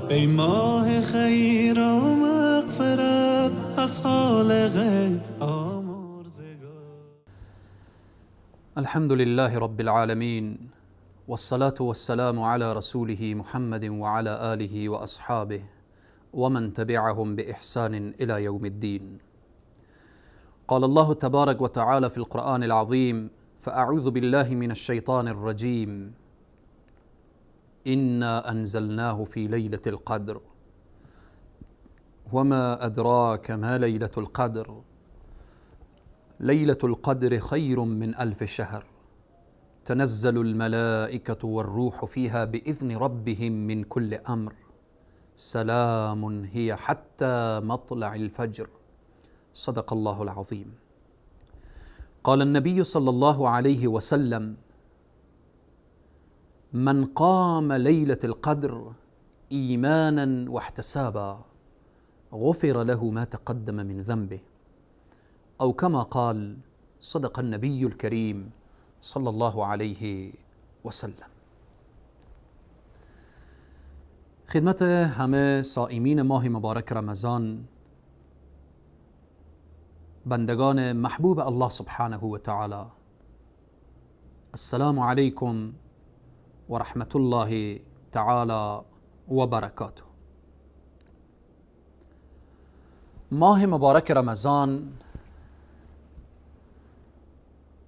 ای ماه خیر و مغفرت از خالق آمرزگار. الحمد لله رب العالمين، والصلاة والسلام على رسوله محمد وعلى آله وأصحابه ومن تبعهم بإحسان إلى يوم الدين. قال الله تبارك وتعالى في القرآن العظيم: فأعوذ بالله من الشيطان الرجيم، إنا أنزلناه في ليلة القدر وما أدراك ما ليلة القدر، ليلة القدر خير من ألف شهر، تنزل الملائكة والروح فيها بإذن ربهم من كل أمر، سلام هي حتى مطلع الفجر. صدق الله العظيم. قال النبي صلى الله عليه وسلم: من قام ليلة القدر إيمانا واحتسابا غفر له ما تقدم من ذنبه، أو كما قال، صدق النبي الكريم صلى الله علیه وسلم. خدمت همه صائمین ماه مبارک رمضان، بندگان محبوب الله سبحانه و تعالی، السلام علیکم و رحمت الله تعالی و برکاته. ماه مبارک رمضان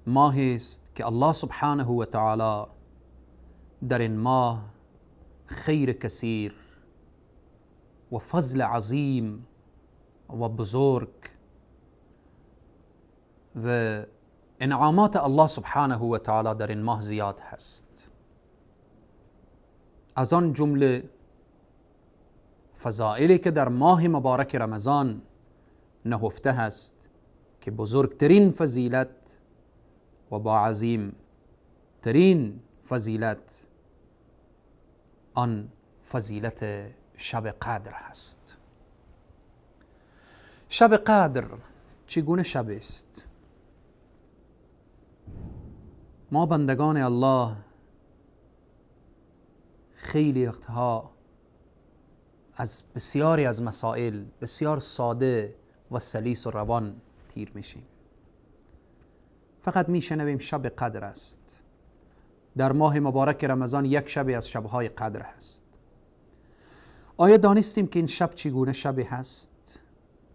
ماهی است که الله سبحانه و تعالی در این ماه خیر کثیر و فضل عظیم و بزرگ و انعامات الله سبحانه و تعالی در این ماه زیاد هست. از آن جمله فضائلی که در ماه مبارک رمضان نهفته هست که بزرگترین فضیلت و با عظیم ترین فضیلت آن فضیلت شب قدر هست. شب قدر چگونه شب است؟ ما بندگان الله خیلی وقتها از بسیاری از مسائل بسیار ساده و سلیس و روان تیر میشیم. فقط میشنویم شب قدر است، در ماه مبارک رمضان یک شب از شبهای قدر هست. آیا دانستیم که این شب چگونه شبی هست؟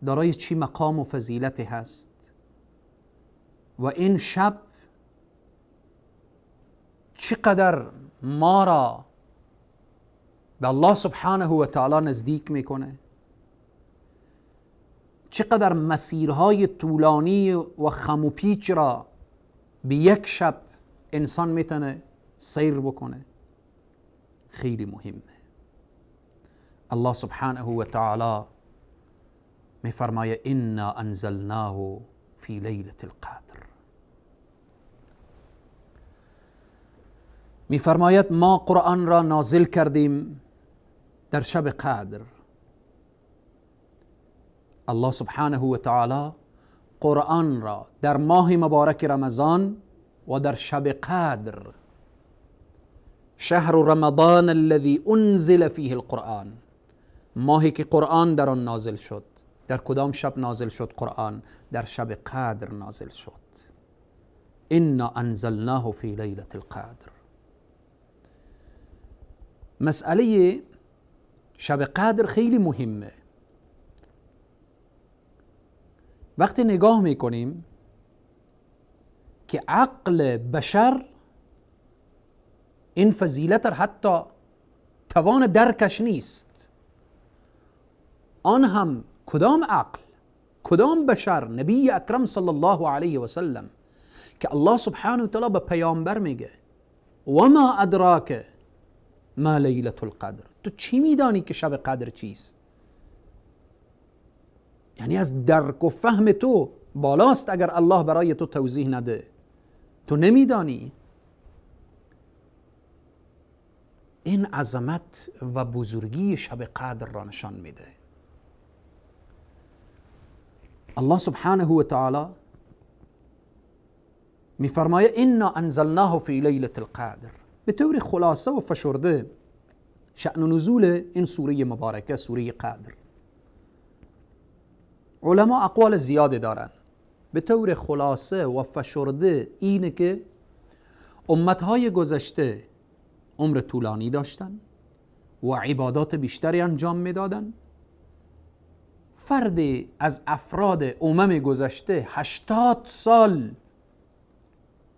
دارای چی مقام و فضیلتی هست؟ و این شب چقدر ما را به الله سبحانه و تعالی نزدیک میکنه؟ چقدر مسیرهای طولانی و خم و پیچ را به یک شب انسان میتونه سیر بکنه؟ خیلی مهمه. الله سبحانه و تعالی میفرمایه: انا انزلناه فی لیلة القدر. میفرماید ما قرآن را نازل کردیم در شب قدر. الله سبحانه و تعالی قرآن را در ماه مبارک رمضان و در شب قدر، شهر رمضان الذي انزل فیه القرآن، ماهی که قرآن در آن نازل شد. در کدام شب نازل شد قرآن؟ در شب قدر نازل شد. انا انزلناه فی لیلة القدر. مسئله شب قدر خیلی مهمه. وقتی نگاه میکنیم که عقل بشر این فضیلت حتی توان درکش نیست، آن هم کدام عقل، کدام بشر؟ نبی اکرم صلی الله علیه و سلم که الله سبحانه و تعالی به پیامبر میگه و ما ادراک ما لیلة القدر، تو چی میدانی که شب قدر چیست؟ یعنی از درک و فهم تو بالاست اگر الله برای تو توضیح نده، تو نمیدانی. این عظمت و بزرگی شب قدر را نشان میده. الله سبحانه و تعالی میفرمایه انا انزلناه فی لیلة القدر. به طور خلاصه و فشرده شأن نزول این سوره مبارکه، سوره قدر. علما اقوال زیاده دارن، به طور خلاصه و فشرده اینه که امتهای گذشته عمر طولانی داشتن و عبادات بیشتری انجام میدادن. فرد از افراد امم گذشته 80 سال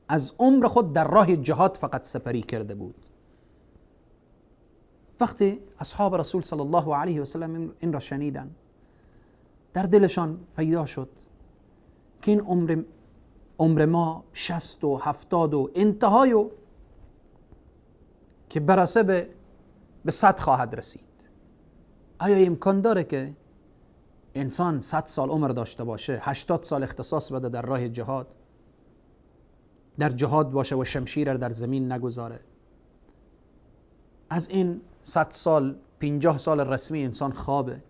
از عمر خود در راه جهاد فقط سپری کرده بود. وقتی اصحاب رسول صلی الله علیه و سلم این را شنیدن، در دلشان پیدا شد که این عمر ما 60 و 70 و انتهای که برسه به 100 خواهد رسید. آیا امکان داره که انسان 100 سال عمر داشته باشه، 80 سال اختصاص بده در راه جهاد، در جهاد باشه و شمشیر در زمین نگذاره؟ از این 100 سال 50 سال رسمی انسان خوابه،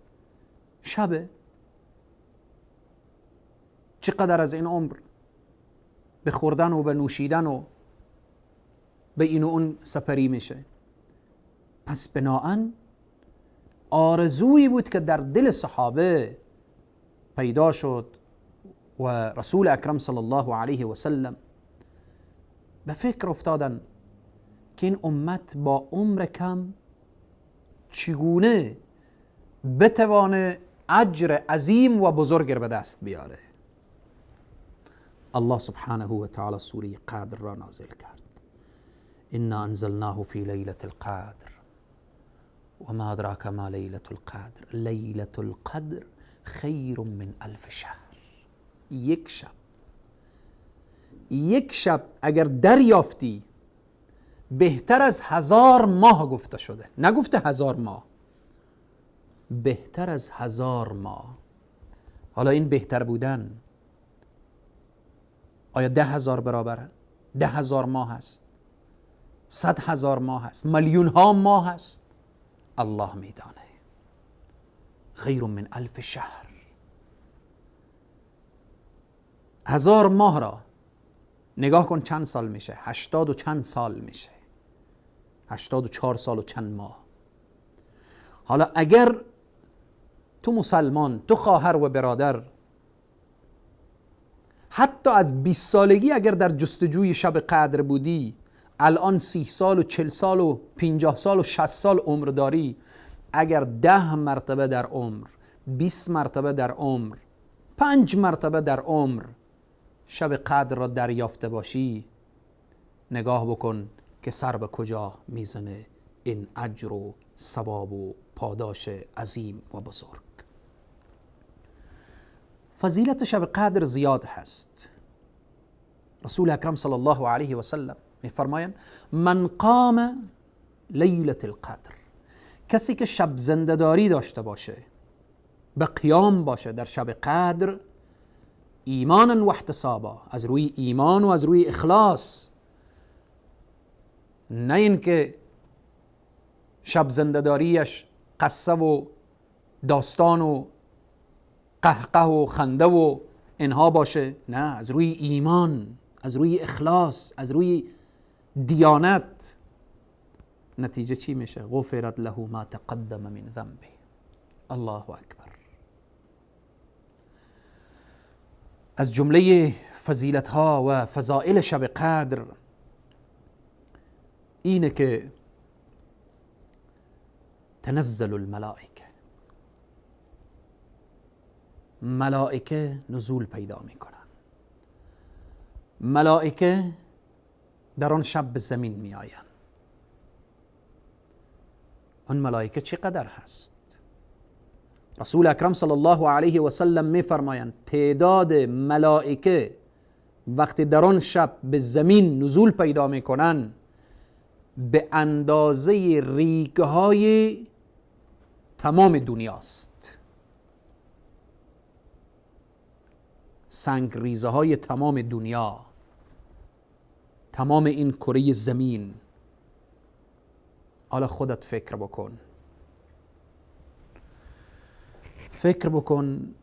شبه. چقدر از این عمر به خوردن و به نوشیدن و به این و اون سپری میشه. پس بناهن آرزویی بود که در دل صحابه پیدا شد و رسول اکرم صلی الله علیه و سلم به فکر افتادن که این امت با عمر کم چگونه بتوانه اجر عظیم و بزرگ به دست بیاره. الله سبحانه و تعالی سوره قدر را نازل کرد. انا انزلناه فی لیلة القدر وما ادراک ما لیلة القدر لیلة القدر خیر من الف شهر. یک شب، یک شب اگر دریافتی بهتر از 1000 ماه گفته شده. نگفته 1000 ماه، بهتر از 1000 ماه. حالا این بهتر بودن آیا 10,000 برابره؟ 10,000 ماه هست، 100,000 ماه هست، میلیون ها ماه هست. الله میدانه. خیر من الف شهر. 1000 ماه را نگاه کن چند سال میشه؟ 80 و چند سال میشه، 84 سال و چند ماه. حالا اگر تو مسلمان، تو خواهر و برادر، حتی از 20 سالگی اگر در جستجوی شب قدر بودی، الان 30 سال و 40 سال و 50 سال و 60 سال عمر داری، اگر 10 مرتبه در عمر، 20 مرتبه در عمر، 5 مرتبه در عمر شب قدر را دریافته باشی، نگاه بکن که سر به کجا میزنه این اجر و ثواب و پاداش عظیم و بزرگ. فضیلت شب قدر زیاد هست. رسول اکرم صلی الله علیه و سلم میفرمایند من قام لیلة القدر، کسی که شب زنده‌داری داشته باشه، به قیام باشه در شب قدر، ایمانا و احتسابا، از روی ایمان و از روی اخلاص، نه اینکه شب زنده‌داریش قصه و داستان و قهقه و خنده و اینها باشه، نه، از روی ایمان، از روی اخلاص، از روی دیانت. نتیجه چی میشه؟ غفرت له ما تقدم من ذنبه. الله اکبر. از جمله فضیلت ها و فضائل شب قدر اینه که تنزل الملائکه، ملائکه نزول پیدا میکنن. ملائکه در آن شب به زمین می آیند. آن ملائکه چقدر هست؟ رسول اکرم صلی الله علیه و سلم می فرمایند تعداد ملائکه وقتی در آن شب به زمین نزول پیدا میکنن به اندازه ریگه های تمام دنیاست، سنگ ریزه های تمام دنیا، تمام این کره زمین. حالا خودت فکر بکن، فکر بکن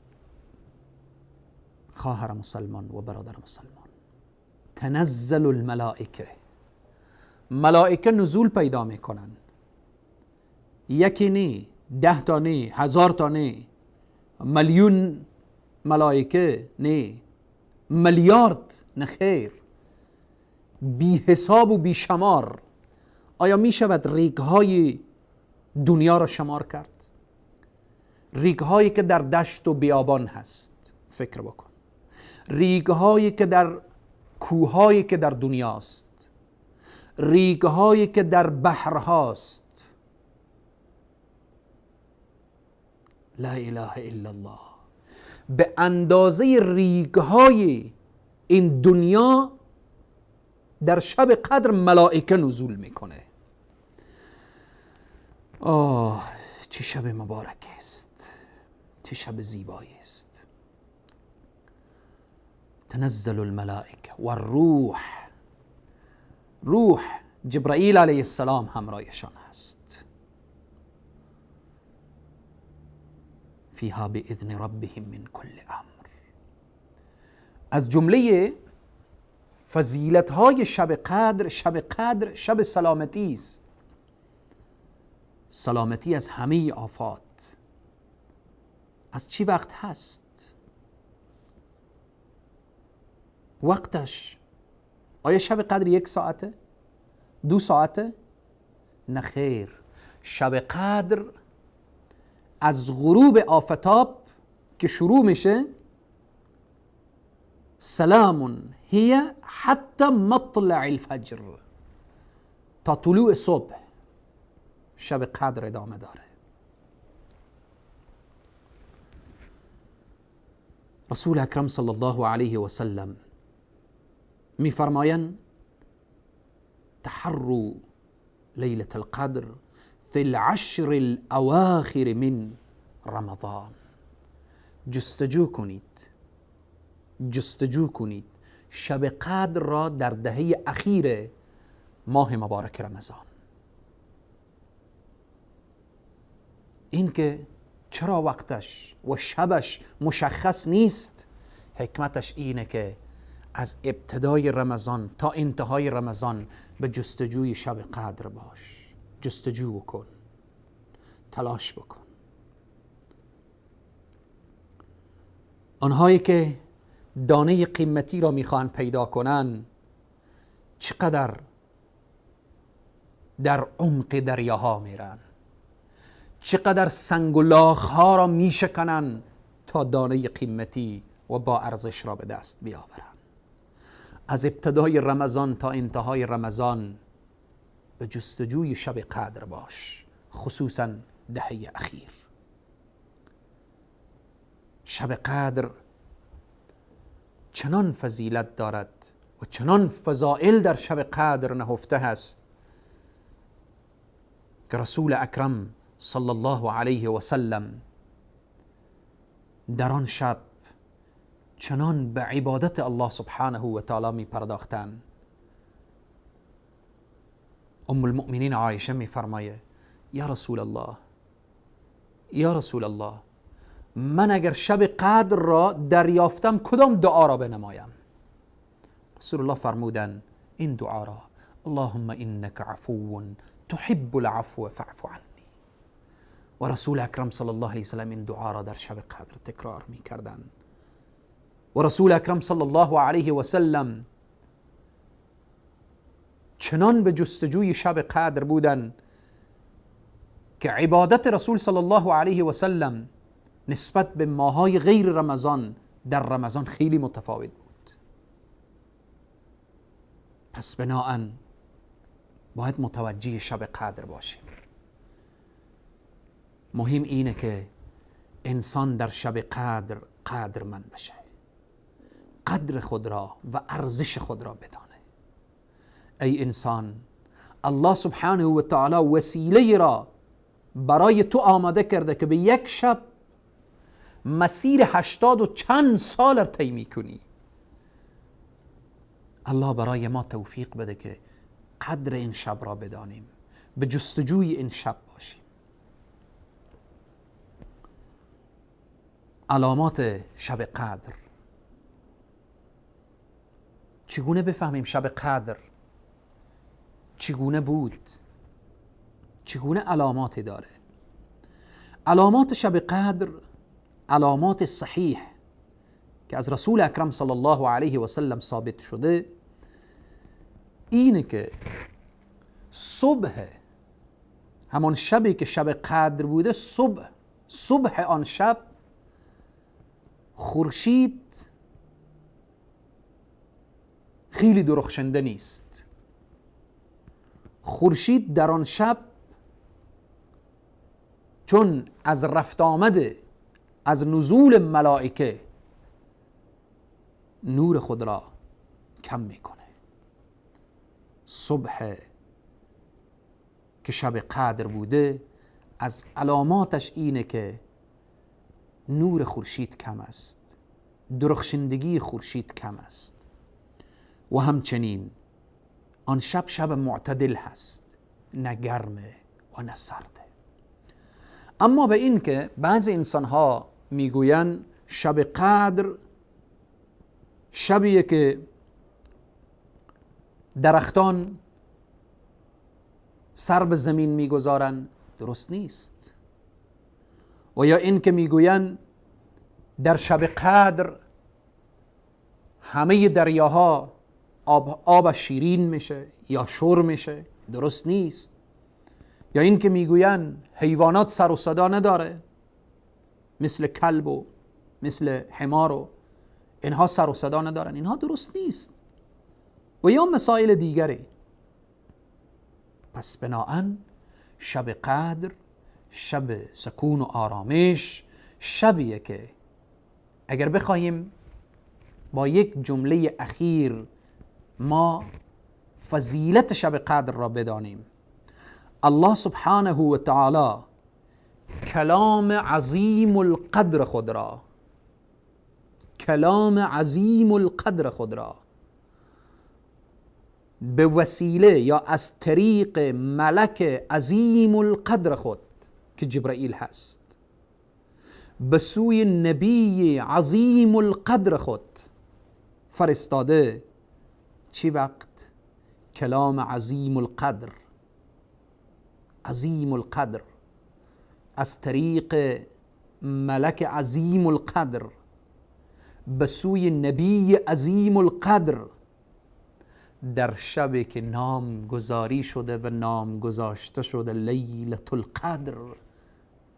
خواهر مسلمان و برادر مسلمان، تنزل الملائکه، ملائکه نزول پیدا میکنن. یکی نی، 10 تا نی، 1000 تا نی، میلیون ملائکه نی، میلیارد نه، خیر، بی حساب و بی شمار. آیا می شود ریگ های دنیا را شمار کرد؟ ریگ هایی که در دشت و بیابان هست، فکر بکن، ریگ هایی که در کوههایی که در دنیاست، ریگ هایی که در بحر هاست. لا اله الا الله. به اندازه ریگ های این دنیا در شب قدر ملائکه نزول میکنه. آه، چه شب مبارک است، چه شب زیبایی است. تنزل الملائکه و الروح، روح جبرائیل علیه السلام همراهشان هست. فیها باذن ربهم من کل امر. از جمله فضیلت های شب قدر، شب قدر شب سلامتی است، سلامتی از همه آفات. از چی وقت هست؟ وقتش آیا شب قدر 1 ساعته؟ 2 ساعته؟ نه خیر، شب قدر از غروب آفتاب که شروع میشه، سلام هی حتی مطلع الفجر، تا طلوع صبح شب قدر ادامه داره. رسول اکرم صلی الله علیه و سلم میفرمایند تحروا لیلة القدر فی العشر الاواخر من رمضان. جستجو کنید، جستجو کنید شب قدر را در دهه اخیر ماه مبارک رمضان. این که چرا وقتش و شبش مشخص نیست، حکمتش اینه که از ابتدای رمضان تا انتهای رمضان به جستجوی شب قدر باش، جستجو بکن، تلاش بکن. آنهایی که دانه قیمتی را میخوان پیدا کنن، چقدر در عمق دریاها میرن، چقدر سنگ و لاخها را میشکنن تا دانه قیمتی و با ارزش را به دست بیاورن. از ابتدای رمضان تا انتهای رمضان به جستجوی شب قدر باش، خصوصا دهه اخیر. شب قدر چنان فضیلت دارد و چنان فضائل در شب قدر نهفته است که رسول اکرم صلی الله علیه و سلم در آن شب چنان به عبادت الله سبحانه و تعالی می پرداختند. ام المؤمنین عایشه می فرمایه یا رسول الله، یا رسول الله، من اگر شب قدر را دریافتم کدام دعا را بنمایم؟ رسول الله فرمودن این دعا را: اللهم انک عفو تحب العفو فاعف عنی. و رسول اکرم صلی الله علیه وسلم این دعا را در شب قدر تکرار می کردن. و رسول اکرم صلی الله علیه و سلم چنان به جستجوی شب قدر بودن که عبادت رسول صلی الله علیه و سلم نسبت به ماهای غیر رمضان در رمضان خیلی متفاوت بود. پس بناءً باید متوجه شب قدر باشیم. مهم اینه که انسان در شب قدر قدرمند بشه، قدر خود را و ارزش خود را بدانه. ای انسان، الله سبحانه و تعالی وسیله را برای تو آماده کرده که به یک شب مسیر 80 و چند سال را طی میکنی. الله برای ما توفیق بده که قدر این شب را بدانیم، به جستجوی این شب باشیم. علامات شب قدر، چگونه بفهمیم شب قدر چگونه بود، چگونه علاماتی داره؟ علامات شب قدر علامات صحیح که از رسول اکرم صلی الله علیه و سلم ثابت شده اینه که صبح همان شبی که شب قدر بوده، صبح آن شب خورشید خیلی درخشنده نیست. خورشید در آن شب چون از رفت آمده، از نزول ملائکه، نور خود را کم میکنه. صبح که شب قدر بوده از علاماتش اینه که نور خورشید کم است، درخشندگی خورشید کم است. و همچنین آن شب شب معتدل هست، نه گرمه و نه سرده. اما به این که بعضی انسانها میگویند شب قدر شبیه که درختان سر به زمین میگذارن، درست نیست. و یا این که میگویند در شب قدر همه دریاها آب شیرین میشه یا شور میشه، درست نیست. یا این که میگویند حیوانات سر و صدا نداره، مثل کلب و مثل حمار و اینها سر و صدا ندارن، اینها درست نیست. و یا مسائل دیگری. پس بناهن شب قدر شب سکون و آرامش، شبیه که اگر بخواهیم با یک جمله اخیر ما فضیلت شب قدر را بدانیم، الله سبحانه و تعالی کلام عظیم القدر خود را، کلام عظیم القدر خود را به وسیله یا از طریق ملک عظیم القدر خود که جبرائیل هست به سوی نبی عظیم القدر خود فرستاده. چی وقت؟ کلام عظیم القدر، عظیم القدر از طریق ملک عظیم القدر به سوی نبی عظیم القدر در شبی که نام گذاری شده و نام گذاشته شده لیلة القدر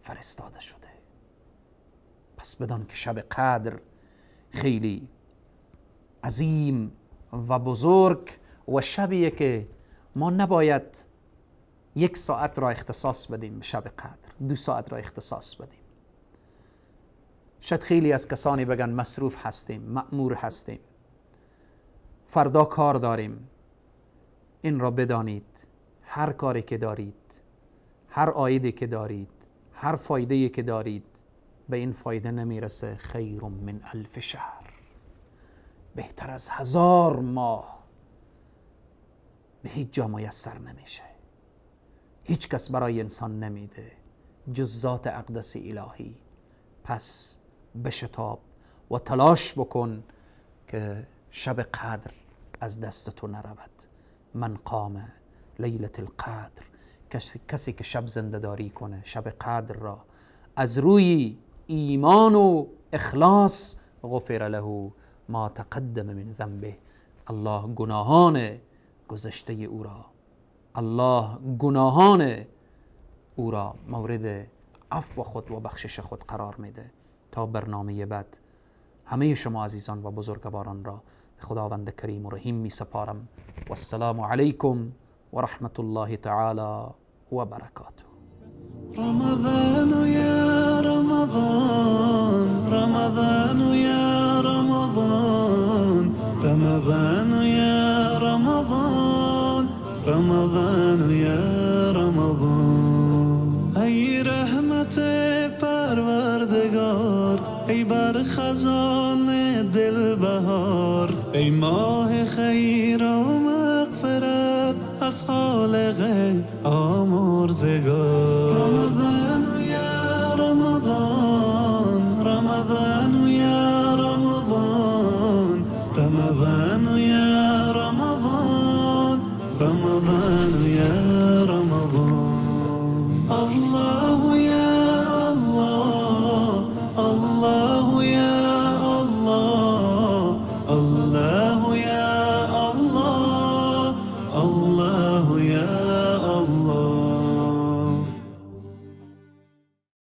فرستاده شده. پس بدان که شب قدر خیلی عظیم و بزرگ و شبیه که ما نباید 1 ساعت را اختصاص بدیم به شب قدر، 2 ساعت را اختصاص بدیم. شاید خیلی از کسانی بگن مصروف هستیم، مأمور هستیم، فردا کار داریم. این را بدانید هر کاری که دارید، هر عایدی که دارید، هر فایده‌ای که دارید، به این فایده نمیرسه. خیر من الف شهر، بهتر از 1000 ماه به هیچ جا میسر نمیشه. هیچ کس برای انسان نمیده جز ذات اقدس الهی. پس بشتاب و تلاش بکن که شب قدر از دست تو نرود. من قام لیلة القدر، کسی که شب زنده‌داری کنه شب قدر را از روی ایمان و اخلاص، غفر له ما تقدم من ذنبه، الله گناهان گذشته او را، الله گناهان او را مورد عفو خود و بخشش خود قرار میده. تا برنامه بعد همه شما عزیزان و بزرگواران را به خداوند کریم و رحیم می سپارم. و السلام علیکم و رحمت الله تعالی و برکاته. رمضان یا رمضان، رمضان یا رمضان، رمضان یا رمضان، رمضان یا رمضان. ای رحمت پروردگار، ای بر خزان دل بهار، ای ماه خیر و مغفرت از خالق آمرزگار. رمضان یا رمضان، رمضان یا رمضان، رمضان یا رمضان، رمضان.